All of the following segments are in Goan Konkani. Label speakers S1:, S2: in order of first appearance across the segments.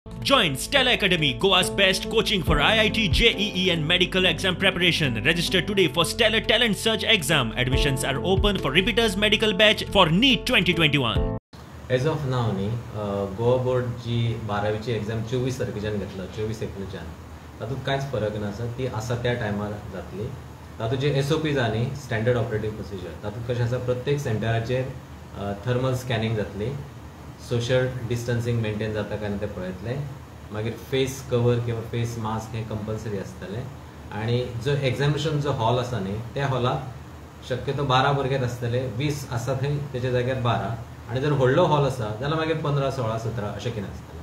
S1: Join Stella Academy, Goa's best coaching for IIT, JEE, and medical exam preparation. Register today for Stellar Talent Search exam. Admissions are open for repeaters medical batch for NEET 2021.
S2: As of now न्ही, गोवा बोर्ड जी बारावीची एग्जाम 24 तारखेच्यान घेतला, 24 एप्रिलच्यान, तातूंत कांयच फरक नासा. ती आसा त्या टायमार जातली. तातूंत जे एसओपीज आहा न्ही, स्टँडर्ड ऑपरेटीव प्रोसिजर, तातूंत कशें आसा, प्रत्येक सेंटराचेर थर्मल स्कॅनिंग जातली, सोशल डिस्टन्सिंग मेंटेन जाता काय ना तें पळयतले, मागीर फेस कवर किंवा फेस मास्क हें कंपल्सरी आसतलें. आनी जो एग्जामिनेशन जो हॉल आसा न्ही, त्या हॉलाक शक्यतो 12 भुरगेच आसतले. 20 आसा थंय तेच्या जाग्यार 12, आनी जर व्हडलो हॉल आसा जाल्यार मागीर 15, 16, 17 अशें कितें आसतलें.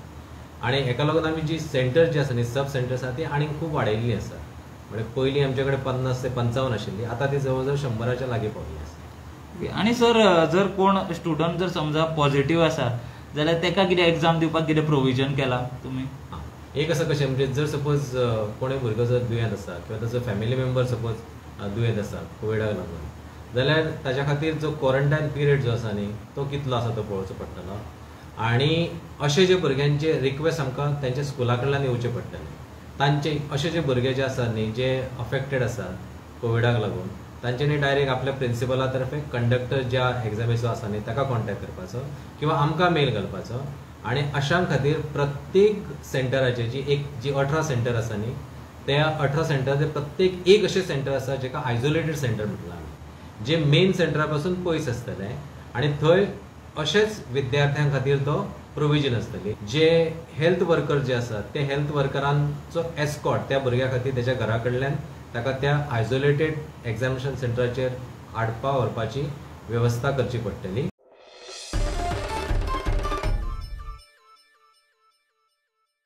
S2: आनी हेका लागून आमी जी सेंटर जी आसा न्ही, सब सेंटर्स आसा, ती आनीक खूब वाडयल्ली आसा. म्हणजे पयलीं आमचे कडेन 50 ते 55 आशिल्ली, आतां ती जवळ जवळ 100च्या लागीं पावली आसा.
S3: आनी सर, जर कोण स्टुडंट जर समजा पॉझिटिव्ह आसा जाल्यार तेका कितें एग्जाम दिवपाक कितें प्रोविजन केला तुमी?
S2: आं, एक आसा कशें म्हणजे जर सपोज कोणूय भुरगो जर दुयेंत आसा किंवा ताचो फॅमिली मेंबर सपोज दुयेंत आसा कोविडाक लागून, जाल्यार ताच्या खातीर जो क्वॉरंटायन पिरियड जो आसा न्ही, तो कितलो आसा तो पळोवचो पडटलो. आनी अशे जे भुरग्यांचे रिक्वेस्ट आमकां तेंच्या स्कुला कडल्यान येवचे पडटले. तांचे अशे जे भुरगे जे आसा न्ही, जे अफेक्टेड आसा कोविडाक लागून, तांच्यांनी डायरेक्ट आपल्या प्रिंसिपला तर्फे कंडक्टर ज्या एग्जामीचो आसा न्ही ताका कॉन्टेक्ट करपाचो किंवा आमकां मेल घालपाचो. आनी अशां खातीर प्रत्येक सेंटराचे जी एक जी 18 सेंटर आसा न्ही, त्या 18 सेंटराचे प्रत्येक एक अशें सेंटर आसा जेका आयसोलेटेड सेंटर म्हटलां आमी, जे मेन सेंटरा पासून पयस आसतलें आनी थंय अशेच विद्यार्थ्यां खातीर तो प्रोविजन आसतली. जे हेल्थ वर्कर जे आसात ते हेल्थ वर्करांचो एस्कॉट त्या भुरग्या खातीर तेच्या घरा कडल्यान ताका त्या आयसोलेटेड एग्जामिनेशन सेंटराचेर हाडपा व्हरपाची वेवस्था करची पडटली.